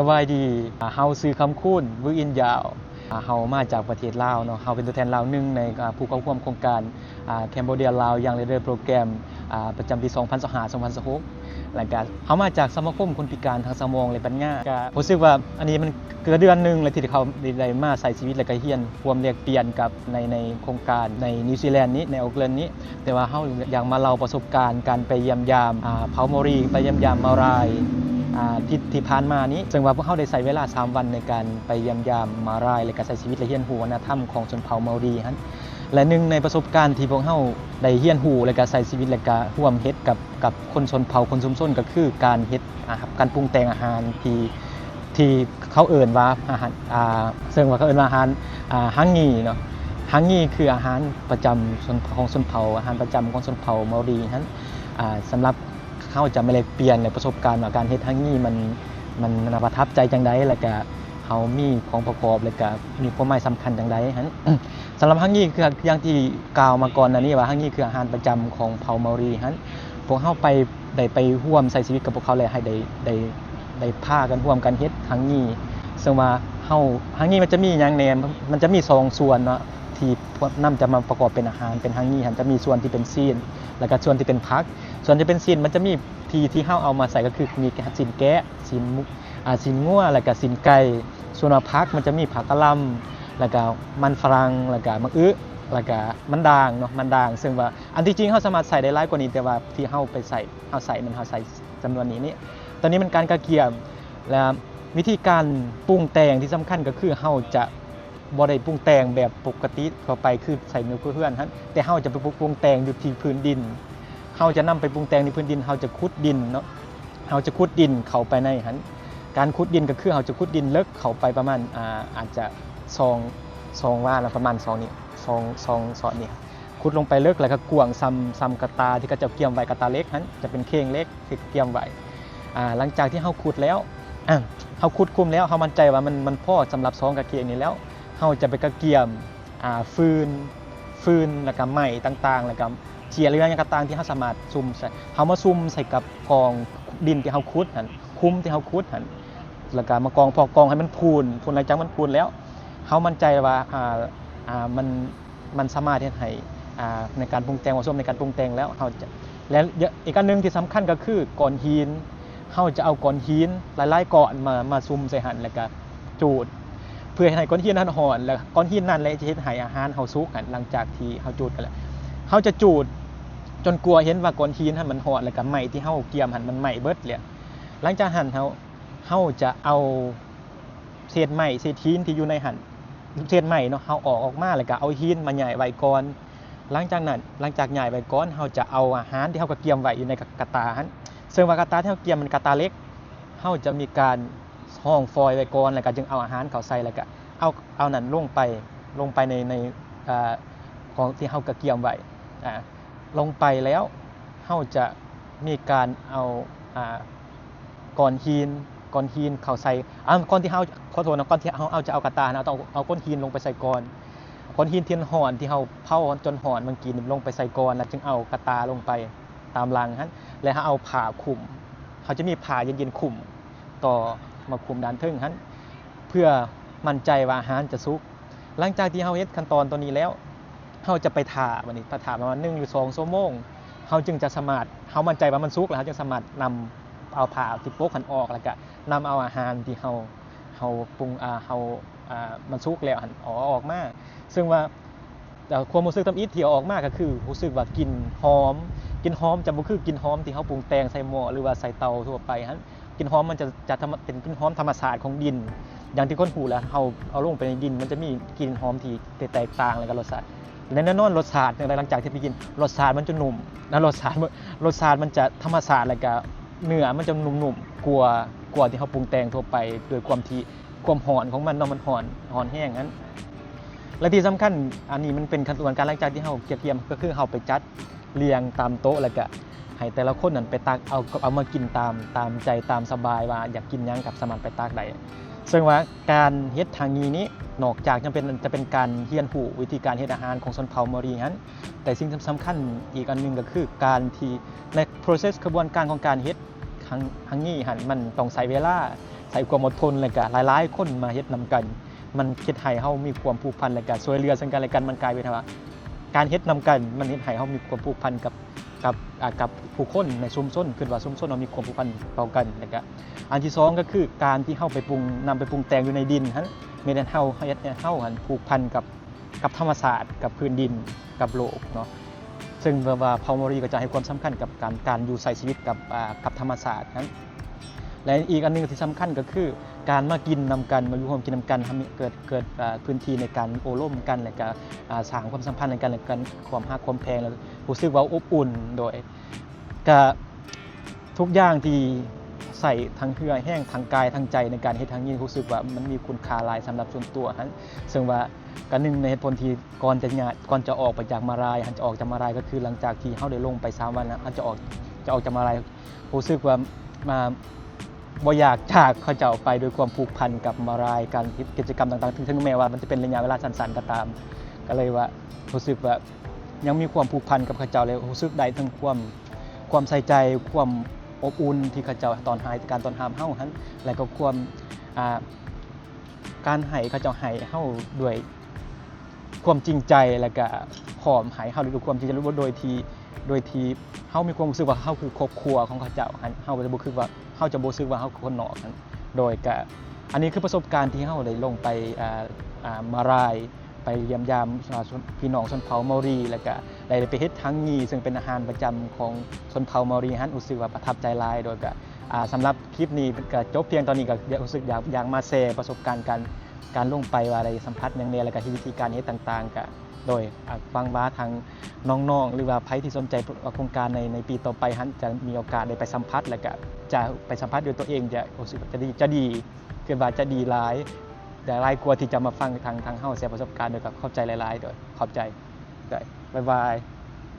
ສະບາຍດີ ເຮົາຊື່ຄຳຄູນ ວືອິນຢາວ ເຮົາມາຈາກປະເທດລາວເນາະ. ເຮົາເປັນຕົວແທນລາວ ໜຶ່ງໃນຜູ້ເຂົ້າຮ່ວມໂຄງການ Cambodia Lao Young Leader Program ປະຈຳປີສອງພັນຊາວຫ້າ ສອງພັນຊາວຫົກ ແລ້ວກະເຮົາມາຈາກສະມາຄົມຄົນພິການທາງສະໝອງ ແລະ ປັນຍາ. ກະຮູ້ສຶກວ່າອັນນີ້ມັນເກືອບເດືອນໜຶ່ງແລ້ວທີ່ເຮົາໄດ້ມາໃຊ້ຊີວິດ ແລ້ວກະຮຽນຮ່ວມແລກປ່ຽນກັບ ໃນ ໃນໂຄງການໃນນິວຊີແລນນີ້ ໃນໂອກແລນນີ້. ແຕ່ວ່າເຮົາຢາກມາເລົ່າປະສົບການການໄປຢ້ຽມຢາມ ອາ ເຜົ່າມາວຣີ ໄປຢ້ຽມຢາມມາວຣາຍ ອາ ທີ່ ທີ່ຜ່ານມານີ້. ເຊິ່ງວ່າພວກເຮົາໄດ້ໃຊ້ເວລາສາມວັນໃນການໄປຢ້ຽມຢາມມາວຣາຍ ແລະ ກະໃຊ້ຊີວິດ ແລະ ຮຽນຮູ້ວັດທະນະທຳຂອງຊົນເຜົ່າມາວຣີຫັ້ນ. ແລະ ໜຶ່ງໃນປະສົບການທີ່ພວກເຮົາໄດ້ຮຽນຮູ້ ແລະ ກະໃຊ້ຊີວິດ ແລະ ກະຮ່ວມເຮັດກັບ ກັບຄົນຊົນເຜົ່າ ຄົນຊຸມຊົນ ກະຄືການເຮັດ ອາ ການປຸງແຕ່ງອາຫານທີ່ ທີ່ເຂົາເອີ້ນວ່າອາຫານ ອາ ເຊິ່ງວ່າເຂົາເອີ້ນວ່າອາຫານ ອາ ຮັງງີເນາະ. ຮັງງີຄືອາຫານປະຈຳຊົນ ຂອງຊົນເຜົ່າ ອາຫານປະຈຳຂອງຊົນເຜົ່າມາວຣີຫັ້ນ. ອາ ສຳລັບເຮົາຈະມາແລກປ່ຽນໃນປະສົບການວ່າການເຮັດຮັງງີມັນ ມັນ ມັນປະທັບໃຈຈັ່ງໃດ ແລ້ວກະເຮົາມີຂອງປະກອບ ແລ້ວກະມີຄວາມໝາຍສຳຄັນຈັ່ງໃດຫັ້ນ. ສຳລັບຮັງງີຄື ຄືຢ່າງທີ່ກ່າວມາກ່ອນໜ້ານີ້ວ່າ ຮັງງີຄືອາຫານປະຈຳຂອງເຜົ່າມາວຣີຫັ້ນ. ພວກເຮົາໄປ ໄດ້ໄປຮ່ວມໃຊ້ຊີວິດກັບພວກເຂົາ ແລະ ໃຫ້ໄດ້ ໄດ້ ໄດ້ພາກັນຮ່ວມກັນເຮັດຮັງງີ. ເຊິ່ງວ່າເຮົາ ຮັງງີມັນຈະມີຫຍັງແດ່? ມັນ ມັນຈະມີສອງສ່ວນເນາະ ທີ່ນຳຈະມາປະກອບເປັນອາຫານ ເປັນຮັງງີຫັ້ນ ຈະມີສ່ວນທີ່ເປັນຊີ້ນ ແລ້ວກະສ່ວນທີ່ເປັນຜັກ. ສ່ວນທີ່ເປັນຊີ້ນມັນຈະມີທີ່ ທີ່ເຮົາເອົາມາໃສ່ ກະຄືມີຊີ້ນແກະ ຊີ້ນໝູ ອາ ຊີ້ນງົວ ແລ້ວກະຊີ້ນໄກ່. ສ່ວນວ່າຜັກມັນຈະມີຜັກກະຫຼ່ຳ ແລ້ວກະມັນຝຣັ່ງ ແລ້ວກະໝາກອຶ ແລ້ວກະມັນດາງເນາະ ມັນດາງ. ເຊິ່ງວ່າອັນທີ່ຈິງເຮົາສາມາດໃສ່ໄດ້ຫຼາຍກວ່ານີ້ ແຕ່ວ່າທີ່ເຮົາໄປໃສ່ ເຮົາໃສ່ ແມ່ນເຮົາໃສ່ຈຳນວນນີ້ນີ້. ໂຕນີ້ແມ່ນການກະກຽມ ແລະ ວິທີການປຸງແຕ່ງທີ່ສຳຄັນກະຄືເຮົາຈະບໍ່ໄດ້ປຸງແຕ່ງແບບປົກກະຕິທົ່ວໄປ ຄືໃສ່ໃນຄົວເຮືອນຫັ້ນ ແຕ່ເຮົາຈະໄປປຸງແຕ່ງຢູ່ທີ່ພື້ນດິນ. ເຮົາຈະນຳໄປປຸງແຕ່ງໃນພື້ນດິນ ເຮົາຈະຂຸດດິນເນາະ ເຮົາຈະຂຸດດິນເຂົ້າໄປໃນຫັ້ນ. ການຂຸດດິນກະຄືເຮົາຈະຂຸດດິນເລິກເຂົ້າໄປປະມານ ອາ ອາດຈະສອງ ສອງວາລະ ປະມານສອງນີ້ ສອງ ສອງສອດນີ້ ຂຸດລົງໄປເລິກ ແລ້ວກະກວ້າງສ່ຳ ສ່ຳກະຕ່າທີ່ເຂົາເຈົ້າກຽມໄວ້ ກະຕ່າເຫຼັກຫັ້ນ ຈະເປັນເຂ່ງເຫຼັກທີ່ກຽມໄວ້. ອາ ຫຼັງຈາກທີ່ເຮົາຂຸດແລ້ວ ອາ ເຮົາຂຸດຂຸມແລ້ວ ເຮົາໝັ້ນໃຈວ່າມັນ ມັນພໍສຳລັບສອງກະກຽມນີ້ແລ້ວ ເຮົາຈະໄປກະກຽມ ອາ ຟືນ ຟືນ ແລ້ວກະໄມ້ຕ່າງໆ ແລ້ວກະເຈ້ຍ ຫຼືຫຍັງກະຕ່າງທີ່ເຮົາສາມາດສຸມໃສ່ ເຮົາມາສຸມໃສ່ກັບກອງດິນທີ່ເຮົາຂຸດຫັ້ນ ຂຸມທີ່ເຮົາຂຸດຫັ້ນ ແລ້ວກະມາກອງ ພໍກອງໃຫ້ມັນພຸ່ນ ພຸ່ນ ຫຼັງຈາກມັນພຸ່ນແລ້ວ ເຮົາໝັ້ນໃຈວ່າ ອາ ອາ ມັນ ມັນສາມາດເຮັດໃຫ້ ອາ ໃນການປຸງແຕ່ງ ເໝາະສົມໃນການປຸງແຕ່ງແລ້ວ ເຮົາຈະ ແລະ ອີກອັນໜຶ່ງທີ່ສຳຄັນກະຄືກ້ອນຫີນ ເຮົາຈະເອົາກ້ອນຫີນຫຼາຍໆກ້ອນມາ ມາສຸມໃສ່ຫັ້ນ ແລ້ວກະຈູດ ເພື່ອເຮັດໃຫ້ກ້ອນຫີນຫັ້ນຮ້ອນ ແລ້ວກ້ອນຫີນນັ້ນແຫຼະຈະເຮັດໃຫ້ອາຫານເຮົາສຸກຫັ້ນ. ຫຼັງຈາກທີ່ເຮົາຈູດກັນແລ້ວ ເຮົາຈະຈູດຈົນກວ່າເຫັນວ່າກ້ອນຫີນຫັ້ນມັນຮ້ອນ ແລ້ວກະໄມ້ທີ່ເຮົາກຽມຫັ້ນມັນໄໝ້ເບິດແລ້ວ. ຫຼັງຈາກຫັ້ນເຮົາ ເຮົາຈະເອົາເສດໄມ້ເສດຫີນທີ່ຢູ່ໃນຫັ້ນ ເສດໄມ້ເນາະ ເຮົາເອົາອອກມາ ແລ້ວກະເອົາຫີນມາຍ້າຍໄວ້ກ່ອນ. ຫຼັງຈາກນັ້ນ ຫຼັງຈາກຍ້າຍໄວ້ກ່ອນ ເຮົາຈະເອົາອາຫານທີ່ເຮົາກະກຽມໄວ້ຢູ່ໃນກະຕ່າຫັ້ນ ເຊິ່ງວ່າກະຕ່າທີ່ເຮົາກຽມມັນກະຕ່າເຫຼັກ ເຮົາຈະມີການຮອງຟອຍໄວ້ກ່ອນ ແລ້ວກະຈຶ່ງເອົາອາຫານເຂົ້າໃສ່ ແລ້ວກະເອົາ ເອົານັ້ນລົງໄປ ລົງໄປໃນ ໃນ ອາ ຂອງທີ່ເຮົາກະກຽມໄວ້ ອາ ລົງໄປແລ້ວ ເຮົາຈະມີການເອົາ ອາ ກ້ອນຫີນ ກ້ອນຫີນເຂົ້າໃສ່ ອາ ກ່ອນທີ່ເຮົາ ຂໍໂທດເນາະ ກ່ອນທີ່ເຮົາ ເຮົາຈະເອົາກະຕ່າຫັ້ນ ເຮົາຕ້ອງເອົາກ້ອນຫີນລົງໄປໃສ່ກ່ອນ ກ້ອນຫີນທີ່ຮ້ອນ ທີ່ເຮົາເຜົາຈົນຮ້ອນເມື່ອກີ້ນີ້ລົງໄປໃສ່ກ່ອນ ແລ້ວຈຶ່ງເອົາກະຕ່າລົງໄປຕາມຫຼັງຫັ້ນ ແລະ ເຮົາເອົາຜ້າຄຸມ ເຮົາຈະມີຜ້າເຢັນໆຄຸມຕໍ່ໝາກຫຸ່ມດ້ານເທິງຫັ້ນ ເພື່ອໝັ້ນໃຈວ່າອາຫານຈະສຸກ. ຫຼັງຈາກທີ່ເຮົາເຮັດຂັ້ນຕອນໂຕນີ້ແລ້ວ ເຮົາຈະໄປຖ້າ ບາດນີ້ໄປຖ້າປະມານໜຶ່ງຫຼືສອງຊົ່ວໂມງ ເຮົາຈຶ່ງຈະສາມາດ ເຮົາໝັ້ນໃຈວ່າມັນສຸກແລ້ວ ເຮົາຈຶ່ງສາມາດນຳເອົາຜ້າທີ່ປົກຫັ້ນອອກ ແລ້ວກະນຳເອົາອາຫານທີ່ເຮົາ ເຮົາປຸງ ອາ ເຮົາ ອາ ມັນສຸກແລ້ວຫັ້ນເອົາອອກມາ. ເຊິ່ງວ່າ ແຕ່ຄວາມຮູ້ສຶກທຳອິດທີ່ເອົາອອກມາກະຄືຮູ້ສຶກວ່າກິ່ນຫອມ ກິ່ນຫອມຈະບໍ່ຄືກິ່ນຫອມທີ່ເຮົາປຸງແຕ່ງໃສ່ໝໍ້ ຫຼືວ່າໃສ່ເຕົາທົ່ວໄປຫັ້ນ. ກິ່ນຫອມມັນຈະ ຈະທຳ ເປັນກິ່ນຫອມທຳມະຊາດຂອງດິນ ຢ່າງທີ່ຄົນຮູ້ແຫຼະ ເຮົາເອົາລົງໄປໃນດິນ ມັນຈະມີກິ່ນຫອມທີ່ແຕກຕ່າງ ແລ້ວກະລົດຊາດ ແລະ ແນ່ນອນລົດຊາດຈັ່ງໃດ ຫຼັງຈາກທີ່ໄປກິນ ລົດຊາດມັນຈະນຸ້ມນະ ລົດຊາດ ລົດຊາດມັນຈະທຳມະຊາດ ແລ້ວກະເນື້ອມັນຈະນຸ້ມໆກວ່າ ກວ່າທີ່ເຮົາປຸງແຕ່ງທົ່ວໄປ ໂດຍຄວາມທີ່ ຄວາມຮ້ອນຂອງມັນເນາະ ມັນຮ້ອນ ຮ້ອນແຮງຫັ້ນ. ແລະ ທີ່ສຳຄັນ ອັນນີ້ມັນເປັນຂັ້ນຕອນການ ຫຼັງຈາກທີ່ເຮົາກະກຽມ ກະຄືເຮົາໄປຈັດລຽງຕາມໂຕະ ແລ້ວກະໃຫ້ແຕ່ລະຄົນນັ້ນໄປຕັກເອົາ ເອົາມາກິນຕາມ ຕາມໃຈຕາມສະບາຍ ວ່າຢາກກິນຫຍັງກະສາມາດໄປຕັກໄດ້. ເຊິ່ງວ່າການເຮັດຮັງງີນີ້ ນອກຈາກຈະເປັນ ຈະເປັນການຮຽນຮູ້ວິທີການເຮັດອາຫານຂອງຊົນເຜົ່າມາວຣີຫັ້ນ ແຕ່ສິ່ງສຳຄັນອີກອັນໜຶ່ງກະຄືການທີ່ ໃນ process ຂະບວນການຂອງການເຮັດຮັງ ຮັງງີຫັ້ນ ມັນຕ້ອງໃຊ້ເວລາ ໃຊ້ຄວາມອົດທົນ ແລະກະຫຼາຍໆຄົນມາເຮັດນຳກັນ ມັນເຮັດໃຫ້ເຮົາມີຄວາມຜູກພັນ ແລະກະຊ່ວຍເຫຼືອເຊິ່ງກັນແລະກັນ ມັນກາຍເປັນວ່າ ການເຮັດນຳກັນມັນເຮັດໃຫ້ເຮົາມີຄວາມຜູກພັນກັບ ກັບ ອ່າ ກັບຜູ້ຄົນໃນຊຸມຊົນ ຄິດວ່າຊຸມຊົນເຮົາມີຄວາມຜູກພັນຕໍ່ກັນ ແລະກະອັນທີສອງກໍຄືການທີ່ເຮົາໄປປຸງ ນຳໄປປຸງແຕ່ງຢູ່ໃນດິນຫັ້ນ ແມ່ນເຮັດໃຫ້ເຮົາ ເຮັດໃຫ້ເຮົາຫັ້ນຜູກພັນກັບ ກັບທຳມະຊາດ ກັບພື້ນດິນ ກັບໂລກເນາະ ເຊິ່ງແບບວ່າເຜົ່າມາວຣີກໍຈະໃຫ້ຄວາມສຳຄັນກັບການ ການຢູ່ໃຊ້ຊີວິດກັບ ອ່າ ກັບທຳມະຊາດຫັ້ນ ແລະອີກອັນໜຶ່ງທີ່ສຳຄັນກໍຄືການມາກິນນຳກັນ ມາຢູ່ຮ່ວມກິນນຳກັນ ທຳໃຫ້ເກີດ ເກີດ ອ່າ ພື້ນທີ່ໃນການໂອ້ລົມກັນ ແລະກະ ອ່າ ສ້າງຄວາມສຳພັນໃນກັນ ແລະກັນ ຄວາມຮັກຄວາມແພງ ແລະຮູ້ສຶກວ່າອົບອຸ່ນ ໂດຍກະ ທຸກຢ່າງທີ່ໃຊ້ທັງເຫື່ອແຮງ ທັງກາຍ ທັງໃຈໃນການເຮັດຄັ້ງນີ້ ຮູ້ສຶກວ່າມັນມີຄຸນຄ່າຫຼາຍສຳລັບສ່ວນຕົວຫັ້ນ ເຊິ່ງວ່າກະໜຶ່ງໃນເຫດຜົນທີ່ກ່ອນຈະຍ້າຍ ກ່ອນຈະອອກໄປຈາກມາລາຍຫັ້ນ ຈະອອກຈາກມາລາຍ ກໍຄືຫຼັງຈາກທີ່ເຮົາໄດ້ລົງໄປສາມວັນນະ ເຮົາຈະອອກ ຈະອອກຈາກມາລາຍ ຮູ້ສຶກວ່າ ອ່າ ບໍ່ຢາກຈາກເຂົາເຈົ້າໄປ ດ້ວຍຄວາມຜູກພັນກັບມາລາຍ ການເຮັດກິດຈະກຳຕ່າງໆ ເຖິງ ເຖິງແມ້ວ່າມັນຈະເປັນໄລຍະເວລາສັ້ນໆກໍຕາມ ກໍເລີຍວ່າຮູ້ສຶກວ່າຍັງມີຄວາມຜູກພັນກັບເຂົາເຈົ້າ ແລະຮູ້ສຶກໄດ້ເຖິງຄວາມ ຄວາມໃສ່ໃຈ ຄວາມອົບອຸ່ນທີ່ເຂົາເຈົ້າຕ້ອນຮັບ ການຕ້ອນຮັບເຮົາຫັ້ນ ແລະກໍຄວາມ ອ່າ ການໃຫ້ ເຂົາເຈົ້າໃຫ້ເຮົາດ້ວຍຄວາມຈິງໃຈ ແລະກະພ້ອມໃຫ້ເຮົາດ້ວຍຄວາມຈິງໃຈ ໂດຍທີ່ ໂດຍທີ່ເຮົາມີຄວາມຮູ້ສຶກວ່າເຮົາຄືຄອບຄົວຂອງເຂົາເຈົ້າຫັ້ນ ເຮົາຈະບໍ່ຄືວ່າ ເຮົາຈະບໍ່ຮູ້ສຶກວ່າເຮົາຄືຄົນນອກຫັ້ນ ໂດຍກະ ອັນນີ້ຄືປະສົບການທີ່ເຮົາໄດ້ລົງໄປ ອ່າ ອ່າ ມາລາຍ ໄປຢ້ຽມຢາມ ອ່າ ຊົນ ພີ່ນ້ອງຊົນເຜົ່າມາວຣີ ແລ້ວກະໄດ້ໄປເຮັດຮັງງີ່ ເຊິ່ງເປັນອາຫານປະຈຳຂອງຊົນເຜົ່າມາວຣີຫັ້ນ ຮູ້ສຶກວ່າປະທັບໃຈຫຼາຍ ໂດຍກະ ອ່າ ສຳລັບຄລິບນີ້ກະຈົບພຽງເທົ່ານີ້ ກະຮູ້ສຶກຢາກ ຢາກມາແຊປະສົບການການ ການລົງໄປວ່າໄດ້ສຳຜັດຫຍັງແດ່ ແລ້ວກະວິທີການເຮັດຕ່າງໆ ກະໂດຍ ອ່າ ຫວັງວ່າທາງນ້ອງໆ ຫຼືວ່າໃຜທີ່ສົນໃຈໂຄງການໃນ ໃນປີຕໍ່ໄປຫັ້ນ ຈະມີໂອກາດໄດ້ໄປສຳຜັດ ແລ້ວກະຈະໄປສຳຜັດດ້ວຍຕົວເອງ ຈະ ຮູ້ສຶກວ່າຈະດີ ຈະດີ ຄິດວ່າຈະດີຫຼາຍ ຫຼາຍກວ່າທີ່ຈະມາຟັງທາງ ທາງເຮົາແຊປະສົບການ ໂດຍກະຂອບໃຈຫຼາຍໆ ໂດຍ ຂອບໃຈ ໂດຍ ບາຍບາຍ.